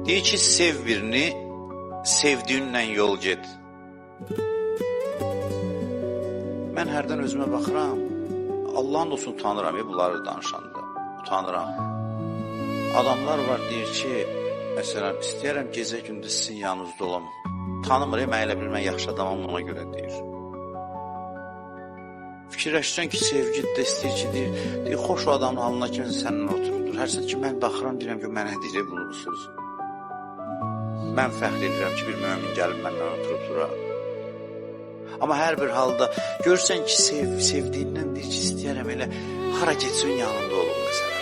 Deyir ki, sev birini, sevdiyinlə yol get. Mən hərdən özümə baxıram, Allahın olsun utanıram bunları danışanda, utanıram. Adamlar var deyir ki, məsələn, istəyərəm gecə gündüz sizin yanınızda olam. Tanımır, mən elə bil mən yaxşı adamam ona görə deyir. Fikirləşirsən ki, sevgi də istəyir ki, deyir, xoş o adamın halına ki, səninlə oturubdur. Hərçənd ki, mən baxıram, deyirəm ki, mənə deyir bunu bu söz. Mən fəxr edirəm ki, bir mömin gəlib məndən oturub dura. Amma hər bir halda görürsən ki, sevdiyindən deyir ki, istəyərəm elə hara getsin yanında olum məsələn.